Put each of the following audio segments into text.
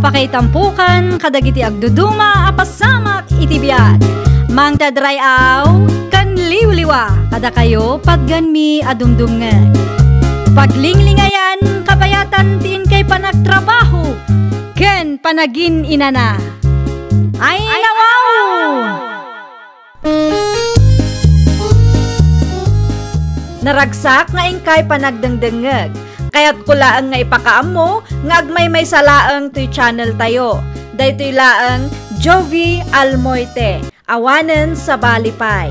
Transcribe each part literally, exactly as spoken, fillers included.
Pakaitampokan kadagiti agduduma a pasamak iti biag. Mangted ray-aw ken liwliwa kadakayo patganmi a dumdumngeg. Paglinglingayan kabayatan ti inkay panagtrabaho ken panagin-inana. Ay, nawaw! Naragsak nga inkay panagdengdengngeg. Kayatko laeng nga ipakaammo nga agmaymaysa laeng toy channel tayo. Daytoy laeng Jovie Almoite, awanen sabali pay.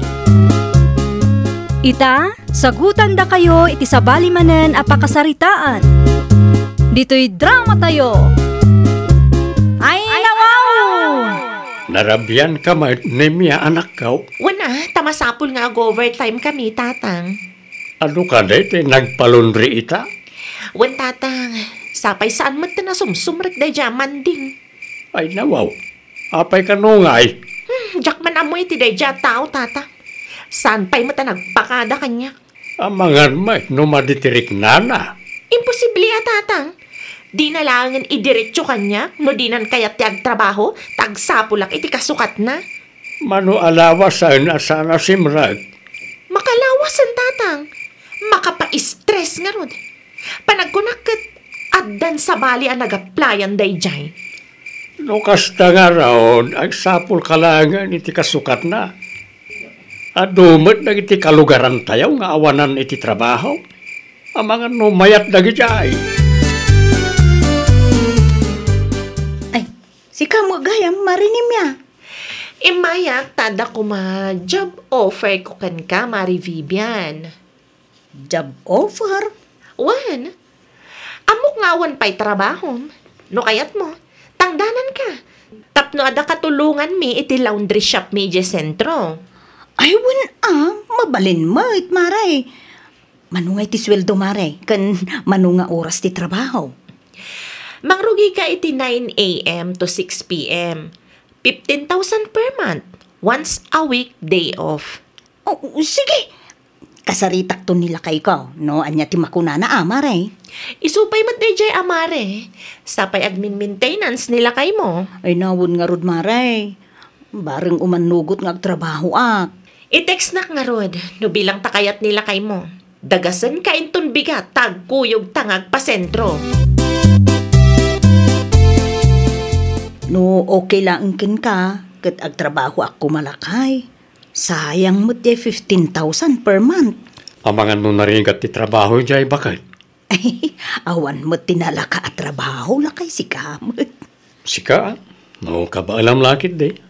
Ita, sagutandakayo iti sabali manen a pakasaritaan. Ditoy drama tayo. Ay, nawaw! Narabianka met, Nemia, anakko? Wen a, ta masapul nga ag-overtime kami, Tatang. Adu kadi ti nagpalaundry ita? Wen, Tatang. Sapay saan met ti nasumsumrek daydiay a manding. Ay, nawaw. Apay kano ngay? Hmm, diak man ammo iti daydiay a tao, Tatang. Saan pay met a nagpakada kaniak. Amangan met no madi ti riknana. Imposible a, Tatang. Dina laengen idiretso kaniak no dinan kayat ti agtrabaho, ta agsapulak iti kasukatna. Mano a lawasen a saan a simrek? Makalawasen, Tatang. Makapa-stress ngarud. Panagkunak ket addan sabali a nag-applyan daydiay. No kasta ngarud, agsapulka laengen iti kasukatna. Adu met dagiti kalugarantayo nga awanan iti trabaho. Amangan no mayat dagidiay. Ay, sika met gayam, Mari Nemia. Immayak ta adda koma job offer ko kenka, Mari Vivian. Job offer? Wen. Ammok nga awan pay trabahom. No kayatmo, tangdananka. Tapno adda katulonganmi iti laundry shop mi idiay sentro. Ay, wen a, mabalin met, Mare. Mano ngay ti sueldo, Mare? Ken mano nga oras ti trabaho? Mangrugika iti nine a m to six p m. Fifteen thousand per month. Once a week, day off. Oh, sige. Kasaritakto ni lakayko, no? Ania ti makunana, a, Mare? Isu pay met daydiay, a, Mare. Sapay agmin-maintenance ni lakaymo. Ay, nawen ngarud, Mare. Bareng umannugot nga agtrabahoak. I-textnak ngarud no bilang ta kayat ni lakaymo. Dagasenka inton bigat ta agkuyogta nga agpasentro. No okay laeng kenka, ket agtrabahoak koma, lakay. Sayang met diay fifteen thousand per month. Amangan no narigat ti trabaho diay baket. Awan met ti nalaka a trabaho, lakay, sika met. Sika? No kabaelam la ketdi.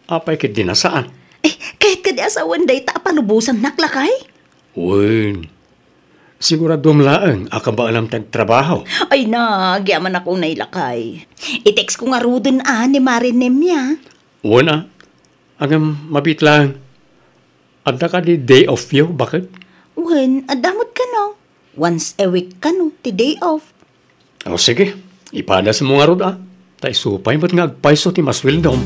Apay ketdi a saan? Eh, kayat kadi a sawen dayta a palubosannak, lakay? Wen. Siguraduam laeng a kabaelam ti agtrabaho. Ay, nagyamanak unay, lakay. I-text ko ngaruden a ni Mare Nemia. Wen a. Ngem mabiit laeng. Adda kadi day off yo, baket? Wen, adda met kano. Once a week kano ti day off. O, sige. Ipadasmo ngarud a. Ta isu pay met nga agpayso ti masueldom.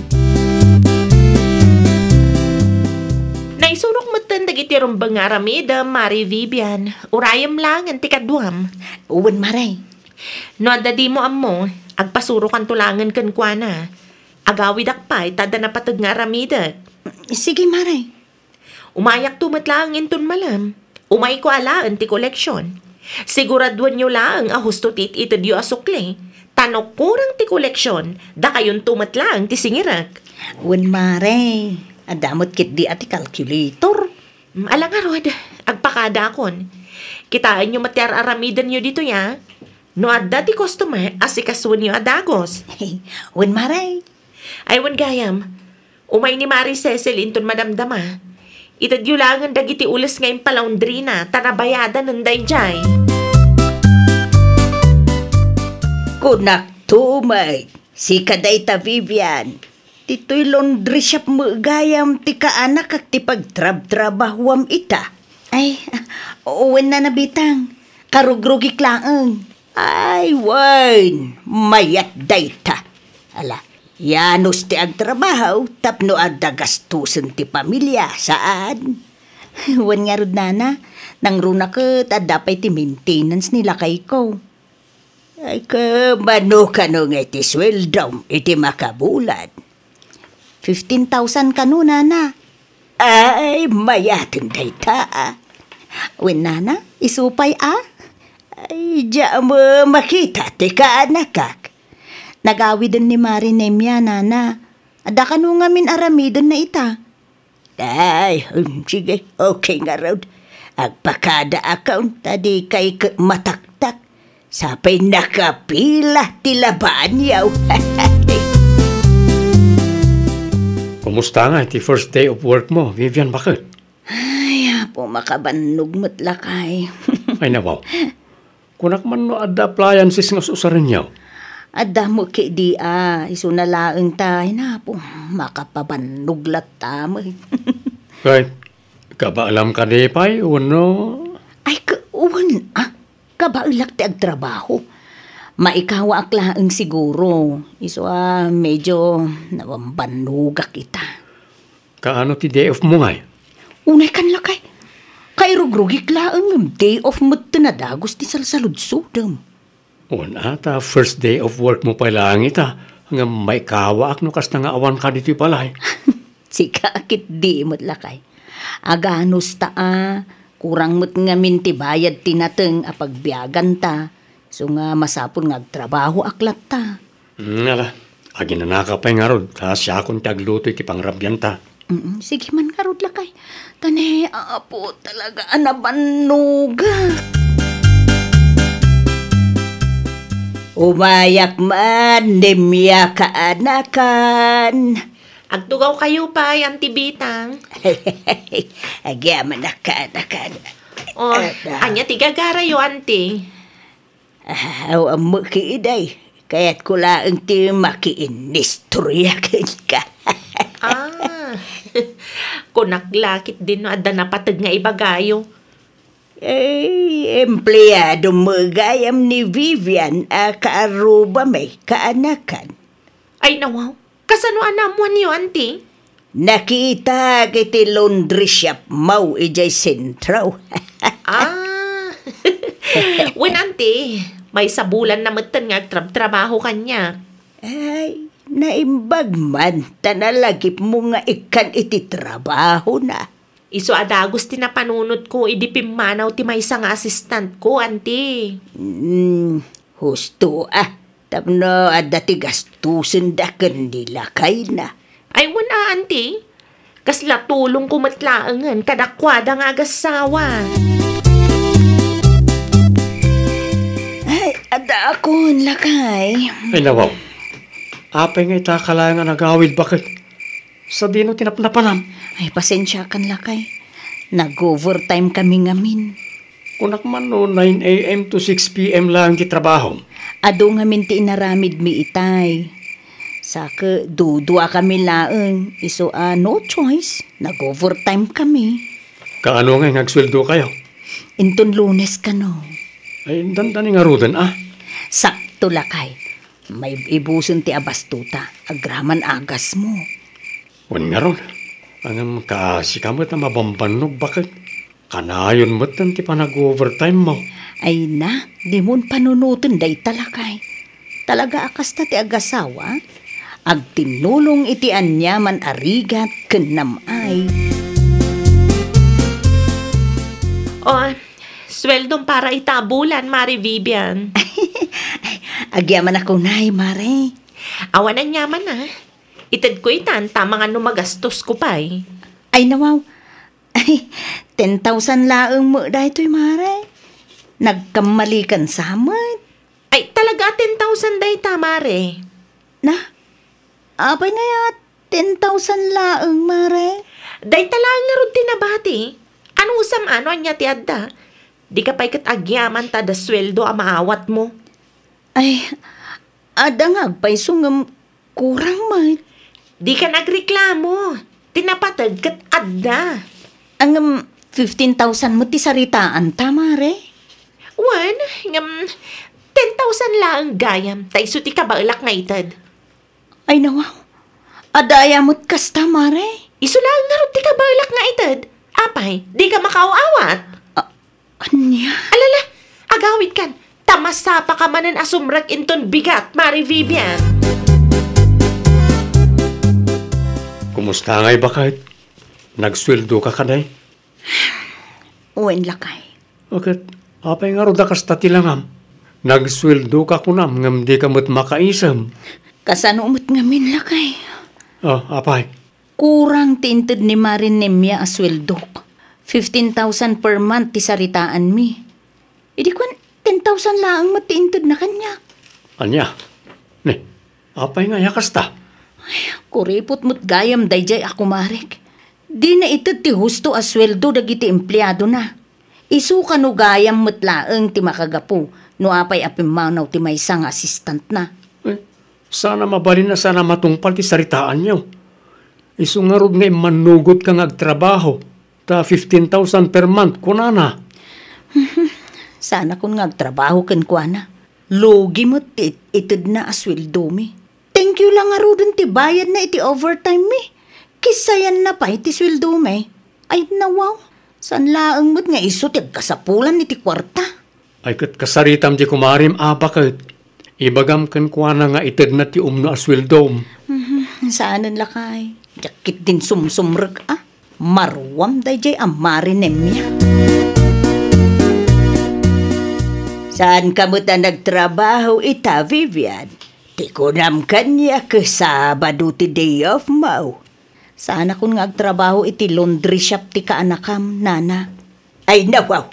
Naisurok metten dagiti rumbeng nga aramidem, Mari Vivian. Urayem laengen ti kaduam. Wen, Mare. No adda dimo ammo, agpasurokanto laengen kenkuana. Agawidak pay ta adda napateg nga aramidek. Sige, Mare. Umayakto met laeng inton malem. Umayko alaen ti koleksion. Siguraduenyo laeng a husto ti it-itedyo a sukli, ta no kurang ti koleksion, dakayonto met laeng ti singirek. Wen, Mare, adda met ketdi a ti calculator. Mm, ala ngarud, agpakadaakon. Kitaenyo met ti ar-aramidenyo ditoy a. No adda ti customer, asikasoenyo a dagus. Wen, Mare. Ay, wen gayam. Umay ni Mari Cecil inton madamdama. Itedyo laengen dagiti ules nga impalaundrina ta nabayadanen daydiay. Kunakto met, sika dayta, Vivian. Ditoy laundry shop met gayam ti kaanakak ti pagtrabtrabahuam ita. Ay, wen, Nana Bitang. Karugrugik laeng. Ay, wen, mayat dayta. Ala, yanos ti agtrabaho tapno adda gastusen ti pamilya, saan? Wen ngarud, Nana, nangruna ket adda pay ti maintenance ni lakayko. Ay, ka, mano kano nga iti sueldom iti makabulan? Fifteen thousand kano, nana. Ay, mayaten dayta, a. Wen, nana, isu pay, a? Ay, diak mo makita ti kaanakak. Nagawiden ni Mari Nemia, nana. Adda kano ngamin aramidenna ita. Ay, hmm, sige, okay ngarud. Agpakadaakon, ta dikay ket mataktak. Sapay nakapila ti labaanyo. Kumusta nga iti first day of work mo, Vivian, baket? Ay, apo, makabannog met, lakay. Ay, nawaw. Kunak man no adda appliances nga susarenyo. Adda met ketdi, a, isuna laeng ta, ay, napo, makapabannog latta met. Kay, kabaelam kadi pay, wenno? Ay, ka-, wen, a, kabaelak ti agtrabaho. Maikawaak laeng siguro. Isu a, medyo nabambannogak ita. Kaano ti day off mo ngay? Unay kan, lakay. Kairugrugik laeng ngem day off met ti nadagus ti salsaludsodem. Wen, a, ta first day of work mo pay laeng ita, ngem maikawaak no kasta nga awan kadi ti balay. Sika ketdi met, lakay. Aganusta, a, kurang met ngamin ti bayad ti nateng a pagbiaganta. Isu nga masapul nga agtrabahoak latta. Mm, ala, aginanaka pay ngarud, ta siakon ti agluto iti pangrabianta. Mm, sige man ngarud, lakay. Ta ni, apo, talaga a nabannogak. Umayak man, Nemia, kaanakan. Agtugawkayo pay, Auntie Bitang. Agyamanak, kaanakan. O, ada. Ania ti gagarayo, Auntie? Aw, ammok, iday. Kayatko laeng ti makiinnistorya kenka. Ah. Kunak la ketdin no adda napateg nga ibagayo. Ay, empleado met gayam ni Vivian a kaarrubami, kaanakan. Ay, nawaw. Kasano a naammoanyo, Auntie? Nakitak iti laundry shop mo idiay sentro. Ah. Wen, Auntie, maysa bulan na metten nga agtrabtrabaho kaniak. Ay, naimbag man ta nalagipmo nga ikkan iti trabahona. Isu a dagus ti napanunotko idi pimmanaw ti maysa nga assistantko, Auntie. Mm, husto, a. Tapno adda ti gastosenda ken ni lakayna. Ay, wen a, Auntie. Kasla tulongko met laengen kadakuada nga agassawa. Ay, addaakon, lakay. Ay, nawaw. Apay nga ita ka laeng a nagawid, baket? Sadino ti napnapanam? Ay, pasensiakan, lakay. Nag-overtime kami ngamin. Kunak man no nine a m to six p m laeng ti trabahom. Adu ngamin ti inaramidmi itay. Sa ket duduakami laeng, isu a no choice, nag-overtime kami. Kaano nga agsueldokayo? Inton Lunes kano. Ay, dandani ngaruden, a? Sakto, lakay. Maib-ibusen ti abastota, agraman agasmo. Wen ngarud, ngem kaasika met a mabambannog, baket? Kanayon metten ti panag-overtime mo. Ay na, dimon panunoten dayta, lakay. Talaga a kasta ti agasawa, agtinnulong iti aniaman a rigat ken nam-ay. O, sueldom para ita a bulan, Mare Vivian. Agyamanak unay, Mare. Awan aniaman, a. Itedko itan ta mangan no magastosko pay. Ay, nawaw. Ay, ten thousand laeng met daytoy, Mare. Nagkammalikan sa met. Ay, talaga a ten thousand dayta, Mare. Na? Apay ngay a ten thousand laeng, Mare? Dayta laeng ngarud ti nabati. Anusam a no ania ti adda? Dika pay ket agyaman ta adda sueldo a maawatmo. Ay, adda nga agpayso ngem kurang met. Dika nagreklamo. Ti napateg ket adda. Ngem fifteen thousand met ti saritaanta, Mare? Wen, ngem ten thousand laeng gayam, ta isu ti kabaelak nga ited. Ay, nawaw. Adda aya met kasta, Mare? Isu laeng ngarud ti kabaelak nga ited. Apay, dika makaaw-awat? A-, ania? Alala, agawidkan. Ta masapaka manen a sumrek inton bigat, Mari Vivian. Kumusta ngay, baket? Nagsueldoka kadi? Wen, lakay. Ket apay ngarud a kasta ti langam? Nagsueldoka kunam ngem dika met makaisem. Kasano met ngamin, lakay? Oh, apay? Kurang ti inted ni Mari Nemia a sueldok. Fifteen thousand per month ti saritaanmi. Idi kuen, ten thousand laeng met ti intedna kaniak. Ania? Ne, apay nga aya kasta? Ay, kuripot met gayam daydiay a kumarek. Dina ited ti husto a sueldo dagiti empleadona. Isu kano gayam met laeng ti makagapu no apay a pimmanaw ti maysa nga asistantna. Eh, sana mabalin a sana matungpal ti saritaanyo. Isu ngarud nga immannugotka nga agtrabaho, ta fifteen thousand per month, kunana. Sanakon nga agtrabaho kenkuana. Lugi met ti it-, itedna a sueldomi. Thank you la ngaruden ti bayadna iti overtime mi. Kisayanna pay ti sueldomi. Ay, nawaw. Saan laeng met nga isu ti agkasapulan iti kuarta. Ay, ket kasaritam ti kumarim a baket. Ibagam kenkuana nga itedna ti umno a sueldom. Mhm, saanen lakay. Diak ketdin sumsumrek a. Maruam daydiay a Mari Nemia. Saanka met a nagtrabaho ita, Vivian? Ti kunam kaniak, Sabado ti day off mo. Saanakon nga agtrabaho iti laundry shop ti kaanakam, nana. Ay, nawaw.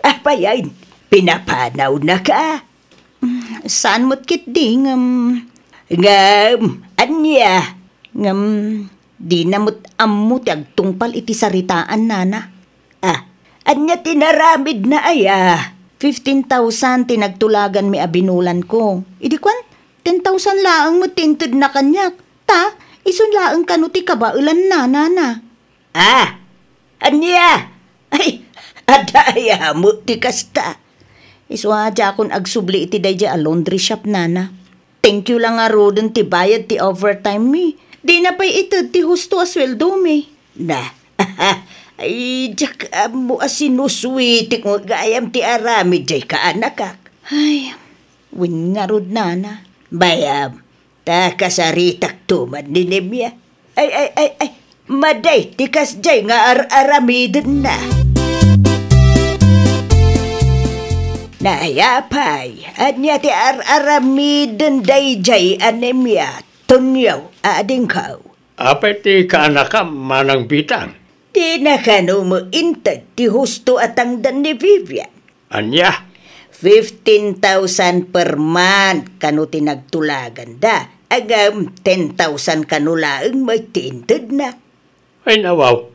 Apay, ay, pinapanawnaka? Mm, saan met ketdi, ngem. Ngem, ania? Ngem, dina met ammo ti agtungpal iti saritaan, nana. Ah, ania ti naramidna aya? Fifteen thousand ti nagtulaganmi a binulanko. Idi kuen, ten thousand laeng met ti intedna kaniak. Ta, isu laeng kano ti kabaelanna, nana. Ah, ania? Ay, adda aya met ti kasta. Isu a diakon agsubli iti daydiay a laundry shop, nana. Thank you la ngaruden ti bayad ti overtime mi. Dina pay ited ti husto a sueldo mi. Na, ay, diak ammo a sinusuitik nga gayam ti aramid diay kaanakak. Ay, wen ngarud, nana. Bayam, ta kasaritakto man ni Nemia. Ay, ay, ay, ay, madi ti kasdiay nga ar-aramidenna. Nayapay, ania ti ar-aramiden daydiay a Nemia, Tonio, adingko? Apay ti kaanakam, Manang Bitang? Dina kano met inted ti husto a tangdan ni Vivian? Ania? Fifteen thousand per month kano ti nagtulaganda. Ngem ten thousand kano laeng met ti intedna. Ay, nawaw.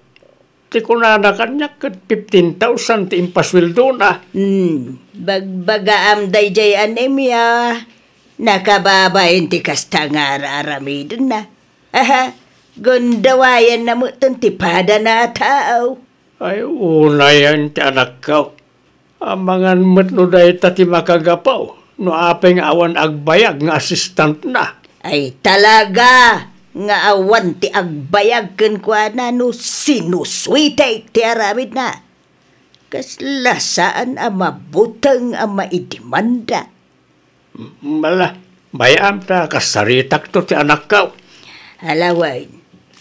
Ti kunana kaniak ket fifteen thousand ti impasueldona. Hmm, bagbagaam daydiay a Nemia. Nakababain ti kasta nga ar-aramidenna. Aha, gundawayanna metten ti padana a tao. Ay, unayen ti anakko. Amangan met no dayta ti makagapu no apay nga awan agbayag nga asistantna. Ay, talaga nga awan ti agbayag kenkuana no sinusuitek ti aramidna. Kasla saan a mabuteng a maidimanda. Mala, bay-am ta kasaritakto ti anakko. Alawen,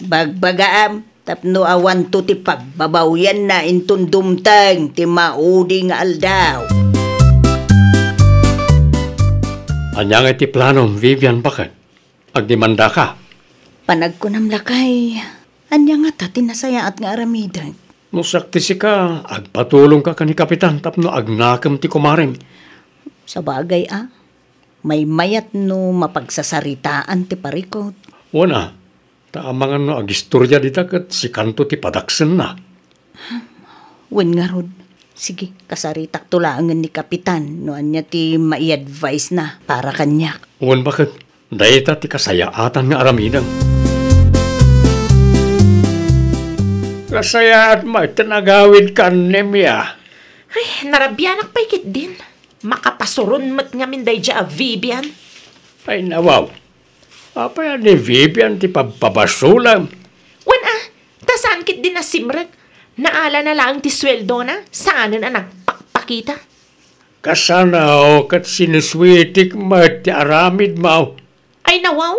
bagbagaam tapno awanto ti pagbabawianna inton dumteng ti maudi nga aldaw. Ania nga iti planom, Vivian, baket? Agdimandaka. Panagkunam, lakay, ania ngata ti nasayaat nga aramidek? No siak ti sika, agpatulongka ken ni Kapitan tapno agnakem ti kumarem. Sabagay a, maymayat no mapagsasaritaan ti parikut. Wen a, ta amangan no agistoria dita ket sikanto ti padaksenna. Wen ngarud, sige, kasaritakto laengen ni Kapitan no ania ti mai-advise-na para kaniak. Wen baket, dayta ti kasayaatan nga aramidem. Kasayaat met ti nagawidka, Nemia. Ay, narabianak pay ketdin. Makapasuron met ngamin daydiay a Vivian. Ay, nawaw. Apay a ni Vivian ti pabpabasolem? Wen a, ta saan ketdin a simrek. Naalana laeng ti sueldona, saanen a nagpakpakita. Kasano ket sinusuitik met ti aramidmo? Ay, nawaw,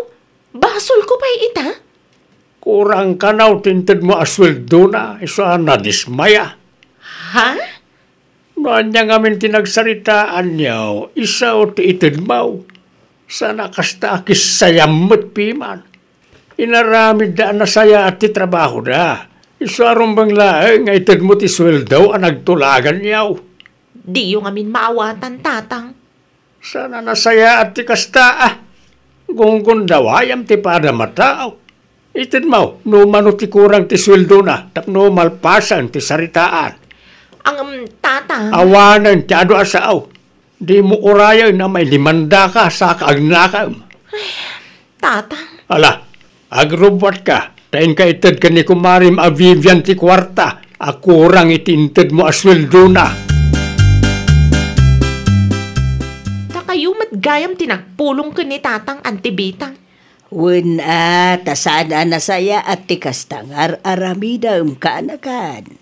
basolko pay ita? Kurang kano ti intedmo a sueldona, isu a nadismaya. Ha? No ania ngamin ti nagsaritaanyo, isu ti itedmo. Saan a kasta a kissayam met piman. Inaramidda a nasayaat ti trabahoda. Isu a rumbeng laeng nga itedmo ti sueldo a nagtulaganyo. Diyo ngamin maawatan, Tatang. Saan a nasayaat ti kasta, a. Gunggundawayam ti padam a tao. Itedmo, no mano ti kurang ti sueldona, tapno malpasen ti saritaan. Ang, um, Tatang. Awanen ti adu a sao. Dimo urayen a maidimandaka, saka agnakem. Ay, Tatang. Ala, agrubbuatka, ta inka ited ken ni kumarem a Vivian ti kuarta a kurang iti intedmo a sueldona. Dakayo met gayam ti nagpulong ken ni Tatang, Anti Bitang. Wen a, ta saan a nasayaat ti kasta nga ar-aramidem, kaanakan.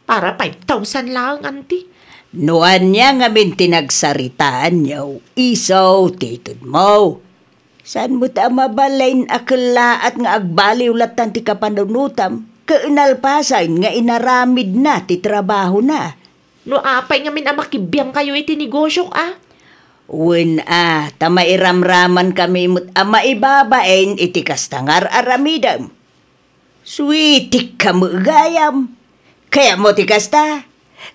Para five thousand laeng, Anti. No ania ngamin ti nagsaritaanyo, isu ti itedmo. Saan met a mabalin a kellaat nga agbaliw lattan ti kapanunotam, ket nalpasen nga inaramidna ti trabahona. No apay ngamin a makibiangkayo iti negosiok, a? Wen a, ta mairamramankami met a maibabain iti kasta nga ar-aramidem. Suitikka met gayam. Kayatmo ti kasta?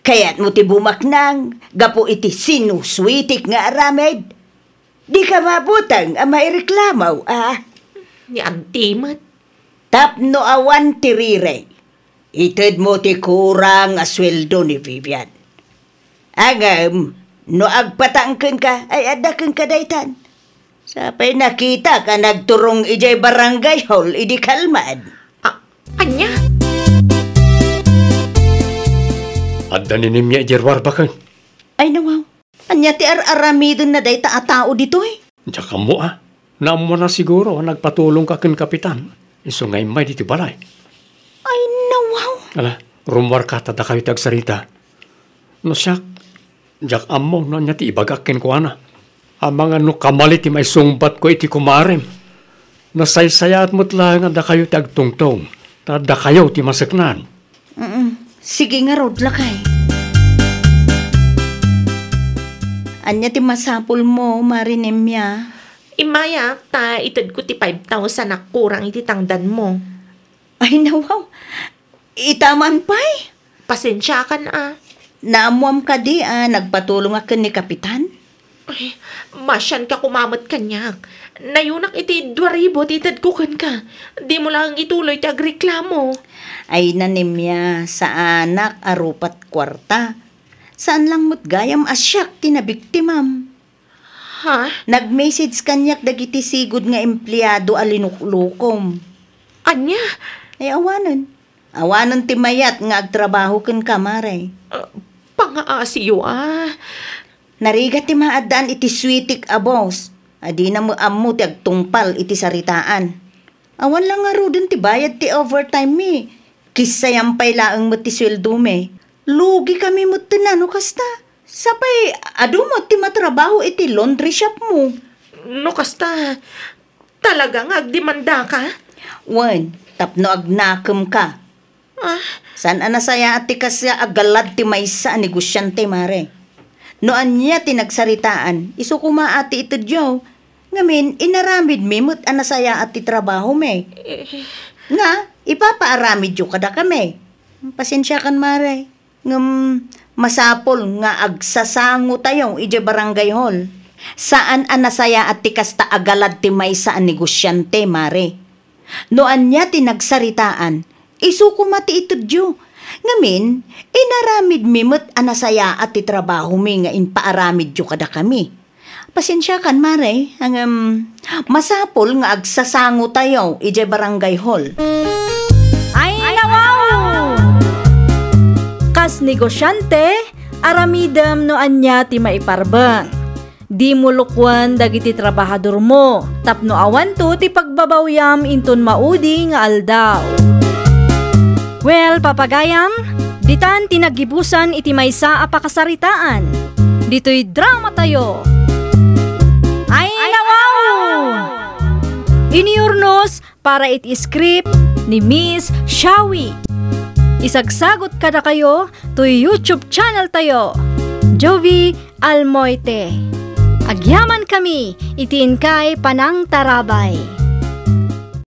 Kayatmo ti bumaknang gapu iti sinusuitik nga aramid? Dika mabuteng a maireklamo, a? Ni Anti met. Tapno awan ti rireng, itedmo ti kurang a sueldo ni Vivian. Ngem, no agpatang kenka, ay adda kenka daytan. Sapay nakitak a nagturong idiay barangay hall idi kalman. A-, ania? Adda ni Nemia idiay ruar baken. Ay, nawaw. Ania ti ar-aramidenna dayta a tao ditoy? Diak ammo, a. Naammoanna siguro a nagpatulongka ken Kapitan, isu nga immay ditoy balay. Ay, nawaw. Ala, rummuarka ta dakayo ti agsarita. No siak, diak ammo no ania ti ibagak kenkuana. Amangan no kamali ti maisungbatko iti kumarem. Nasaysayaat met laeng a dakayo ti agtungtong, ta dakayo ti maseknan. Mm, sige ngarud, lakay. Ania ti masapulmo, Mare Nemia? Immayak, ta itedko ti five thousand a kurang iti tangdanmo. Ay, nawaw. Ita man pay? Pasensiakan, a. Naammoam kadi a nagpatulongak ken ni Kapitan? Ay, masianka koma met kaniak. Nayunak iti dua ribu ti itedko kenka. Dimo laeng ituloy ti agreklamo. Ay, Nemia, saanak a rupat kuarta. Saan lang met gayam a siak ti nabiktimam. Ha? Nag-message kaniak dagiti sigud nga empleado a linuklukom. Ania? Ay, awanen. Awanen ti mayat nga agtrabaho kenka, Mare. Ah, pangaasiyo, a. Narigat ti maaddaan iti suitik a boss, a dina met ammo ti agtungpal iti saritaan. Awan la ngaruden ti bayad ti overtime mi. Kissayam pay laeng met ti sueldo mi. Lugi kami met no kasta. Sapay, adu met ti matrabaho iti laundry shop mo. No kasta, talaga nga agdemandaka? Wen, tapno agnakemka. Ah. Saan a nasayaat ti kasta a galad ti maysa a negosiante, Mare. No ania ti nagsaritaan, isu koma a ti itedyo. Ngamin, inaramidmi met a nasayaat ti trabahomi. Eh. Nga, ipapaaramidyo kadakami. Pasensiakan, Mare. Ngem, masapul nga agsasangotayo idiay barangay hall. Saan a nasayaat ti kasta a galad ti maysa a negosiante, Mare. No ania ti nagsaritaan, isu koma ti itedyo. Ngamin, inaramidmi met a nasayaat ti trabahomi nga impaaramidyo kadakami. Pasensiakan, Mare, ngem masapul nga agsasangotayo idiay barangay hall. Ay, nawaw! Kas negosiante, aramidem no ania ti maiparbeng. Dimo lukuen dagiti trabahadormo tapno awanto ti pagbabawiam inton maudi nga aldaw. Well, papagayam, ditan ti naggibusan iti maysa a pakasaritaan. ditoy dramatayo. Ay, nawaw! Inurnos para iti script ni Miss Shawi. Isagsagot kadakayo toy YouTube channel tayo, Jovie Almoite. Agyamankami iti inkay panangtarabay.